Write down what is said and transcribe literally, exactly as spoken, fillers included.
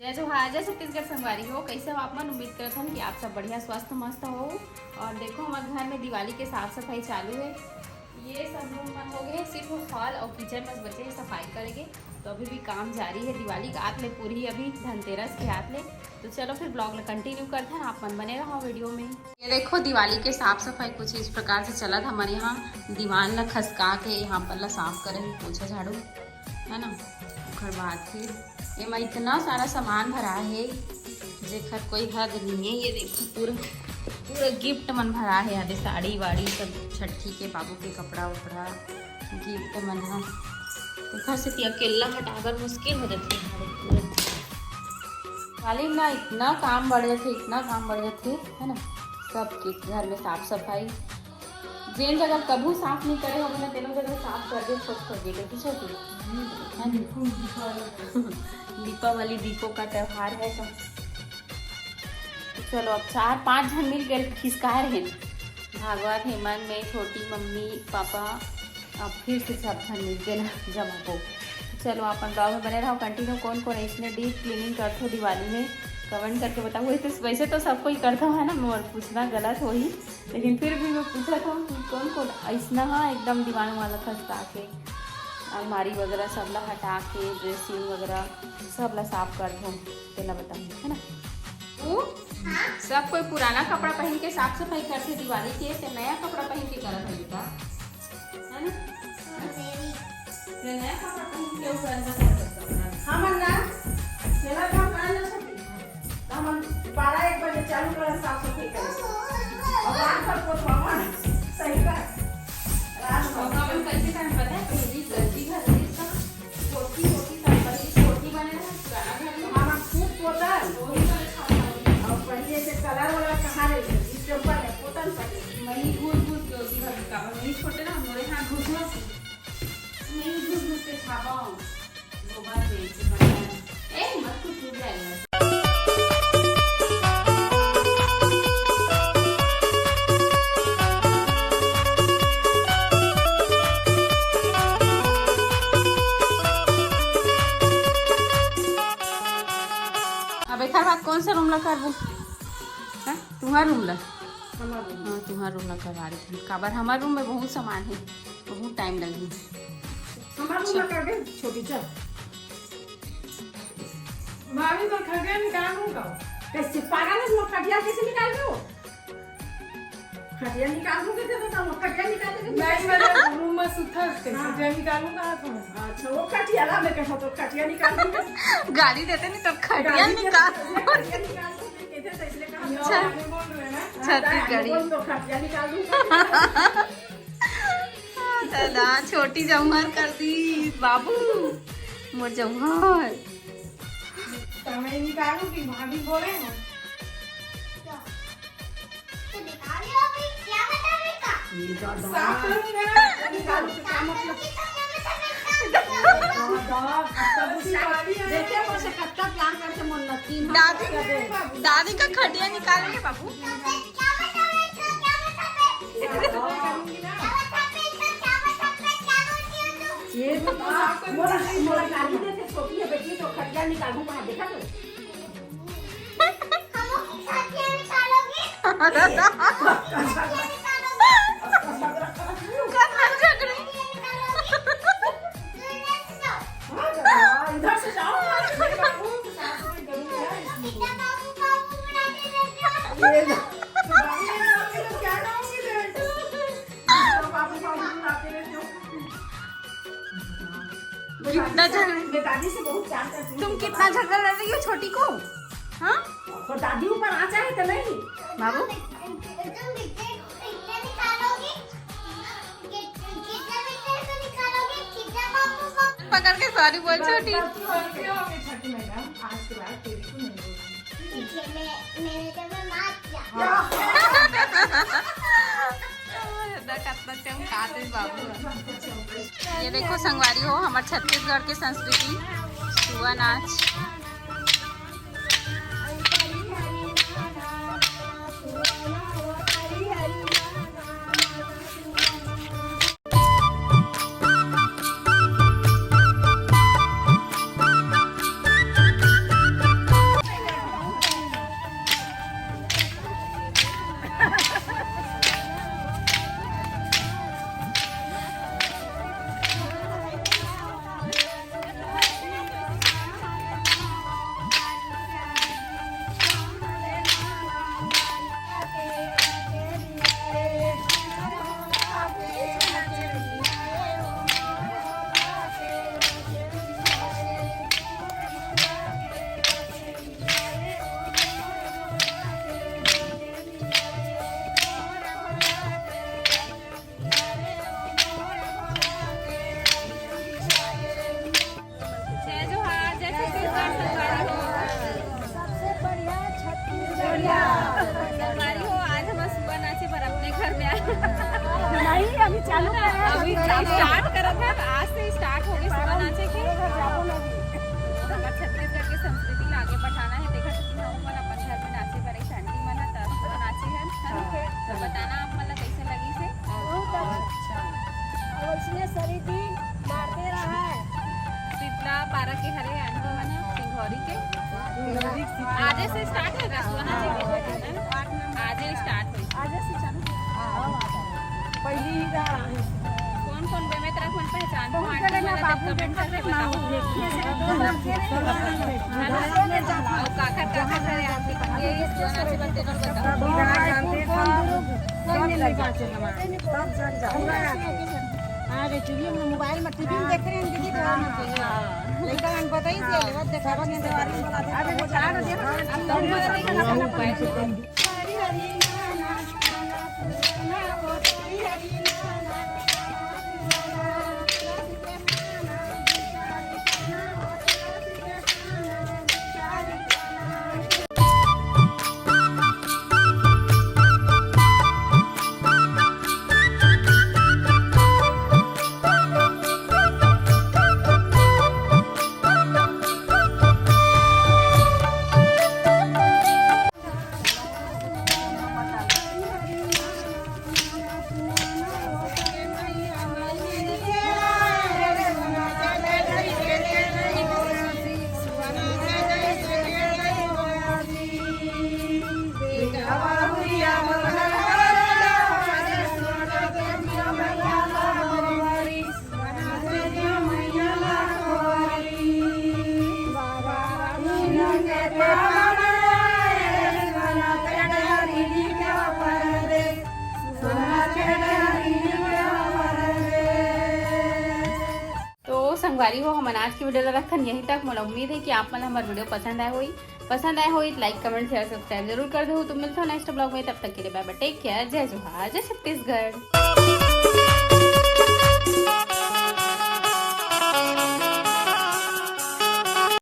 जय जोहार, जय छत्तीसगढ़ संगवारी हो। कैसे हो आप मन? उम्मीद करत हन कि आप सब बढ़िया, स्वस्थ, मस्त हो। और देखो, हमारे घर में दिवाली के साफ सफाई चालू है। ये सब रूम बंद हो गए, सिर्फ हॉल और किचन बस बचे हैं सफाई करेंगे। तो अभी भी काम जारी है, दिवाली का आत ले पूरी, अभी धनतेरस के आत ले। तो चलो फिर ब्लॉग ला कंटिन्यू करथन, आप मन बने रहो वीडियो में। ये देखो, दिवाली के साफ सफाई कुछ इस प्रकार से चलत। हमारे यहाँ दीवान ला खसका के यहाँ पर ला साफ करे, पोछा झाड़ू, है ना। ओकर बाद फिर एमा इतना सारा सामान भरा है, जेकर कोई हद नहीं है। ये देखो, पूरा पूरा गिफ्ट मन भरा है, आदि साड़ी वाड़ी सब, छठी के बाबू के कपड़ा उपड़ा, गिफ्ट मन ह। एकर सेती अकेल्ला हटाबर मुश्किल हो जाथे। पूरा वाली ना इतना काम बढ़ जाथे, इतना काम बढ़ जाथे, है ना। सबके घर में साफ सफाई, जेन जगह कभू साफ नहीं करे होबे ना, तेनो जगह साफ कर दे, छोट कर दे, कैसे छोटी? है ना? दीपावली, दीपों का त्योहार है तो चलो, अब चार पांच झन मिल के खिसकाए रहे। भागवत, हेमंत, मैं, छोटी, मम्मी, पापा, अब फिर से सब झन मिल के ना जमा को। चलो, अपन ब्लॉग में बने रहो, कंटिन्यू। कौन कौन इसने डीप क्लीनिंग करथो दिवाली में, कमेंट करके बताओ। वैसे, वैसे तो सब कोई करता है ना, मोर पूछना गलत होही, लेकिन फिर भी मैं पूछत हूँ कि कौन कौन ऐसना हा एकदम दीवान वाला खसका के, अलमारी वगैरह सब ला हटा के, ड्रेसिंग वगैरह सब ला साफ कर दो, तेला बताऊँ, है ना। वो सब कोई पुराना कपड़ा पहन के साफ सफाई करथे दिवाली के, ते नया कपड़ा पहन के करत है बेटा, है ना? ते नया कपड़ा पहन के ऊपर अंदर कर सकता है। हमन ना, तेला काम ना ना छुट्टी। तो हमन बारह एक बजे चालू करन साफ सफाई करे। और रात भर को तो हमन सही कर। रात भर हमन कैसे काम पता है? पहली गलती घर से का कोठी, कोठी सब पहली कोठी बने रहे, पुराना घर में। हमन खुद पोतन। वही वाले छापा। और पहले से कलर वाला कहाँ रही? इस जम्पर में पोतन पहले। वही घुस घुस के उसी घर में काबर नहीं छोटे ना, हमारे हाथ घुस घुस। नहीं घुस घुस के छापा। गोबर दे के बना। ए, मत कुछ टूट जाएगा। अब एकर बाद कौन सा रूम ला करबो? हैं? तुम्हार रूम ला? हमार रूम। हाँ, तुम्हार रूम ला करवा रही थी। काबर हमार रूम में बहुत सामान है, बहुत टाइम लगही। हमार रूम ला कर दे, छोटी चल। भाभी, तो खटिया निकालूंगा। कैसे पागल है, वो खटिया कैसे निकाल दो? खटिया निकाल दूंगी तो, तो हम खटिया निकाल देंगे। नहीं, मतलब, रूम में सुता है, हाँ। खटिया निकालूंगा हाथ में। अच्छा, वो खटिया ला, मैं कहता तो खटिया निकाल दूंगी। गाली देते नहीं तो खटिया गाली देते निकाल। तो खटिया निकाल दूंगी, कहते तो इसलिए कहा, अच्छा। गाली बोल रहे हैं ना। हाँ, छत्तीसगढ़ी। गाली बोल तो खटिया निकाल दूंगा। दादा, छोटी जौहर कर दी बाबू, मोर जौहर। तो मैं निकालूं कि भाभी बोले हो? तो निकाल लो भाई, क्या बता रहे का? ये दादा। साफ करूंगा। निकालूं तो क्या मतलब? साफ करूंगी तो क्या मतलब है इसका? दादा, अब तो गुस्सा आ रही है। देखिए, वो से कत्ता प्यार करते मन मत की, हाँ, दादी, कर दे। दादी का खटिया निकालेंगे बाबू। तो फिर क्या बता रहे का? क्या मतलब है? साफ करूंगी ना। क्या मतलब है इसका? क्या मतलब है? क्या बोलती हो तुम? ये तो साफ करूंगी। मोला, मोला गाली देते, छोटी है बेटी, तो खटिया निकालूं कहाँ, देखा तो? हम लोग की खटिया निकालोगे? खटिया निकालोगे? खटिया निकालोगे? हाँ, इधर से जाओ, इधर से जाओ। कितना बाबू, बाबू बुलाते रहते हो। ये लो। तो बाबू के नाम से तो क्या नाम से ले? तो बाबू, बाबू बुलाते रहते हो। कितना झगड़ा, मैं दादी से बहुत प्यार करती हूँ। तुम कितना झगड़ा लड़ रही हो छोटी को? हाँ? और दादी ऊपर आ जाए तो नहीं? बाबू? पकड़ के सॉरी बोल छोटी। गलती हो गई, छठी मैडम, आज के बाद तेरे को नहीं बोलूंगी। ठीक है, मैं, मैंने तो मैं माफ किया। हाँ। दादा, कितना चमकाते बाबू। ये देखो संगवारी हो, हमार छत्तीसगढ़ के संस्कृति, सुआ नाच। अभी स्टार्ट करत है, आज से स्टार्ट हो गई सुबह नाचे के। हमर छत्तीसगढ़ के संस्कृति ला आगे बढ़ाना है। देखा कि हम अपन, अपन घर में नाचे बर एक आंटी मन ह, त नाचे है। तो बताना आप मन ला कैसे लगी से। बहुत अच्छा। और इसमें सभी दिन मारते रहा है। शीतला पारा के हरे आंटी मन ह, सिंघौरी के। आजे से स्टार्ट होगा सुहाना जी के। आजे स्टार्ट होई। आजे से चालू। पहली ही कौन कौन बेमेतरा मन पहचान हो, आंटी मन ला बाबू कमेंट करके बताओ। काखर काखर हरे आंटी मन ये सुहाना जी बर तेला बताओ। कौन कौन दूर, कौन नहीं बाचे हमारे। सब जन जाओ। हाँ, रे टीवी में, मोबाइल में, टीवी में देख रहे हैं दीदी, तो हम लड़का मन बताई से लेवत देखा के देवारी में बोला था। अरे वो चार बजे हम तो बोला नहीं खाना खाना। तो संगवारी हो, हमन आज की वीडियो ला रखन यहीं तक। मोला उम्मीद है कि आप मन ला हमर वीडियो पसंद आए होही। पसंद आए होही तो लाइक, कमेंट, शेयर, सब्सक्राइब जरूर कर दो। तो मिलता हूँ नेक्स्ट ब्लॉग में, तब तक के लिए बाय बाय, टेक केयर, जय जोहार, जय छत्तीसगढ़।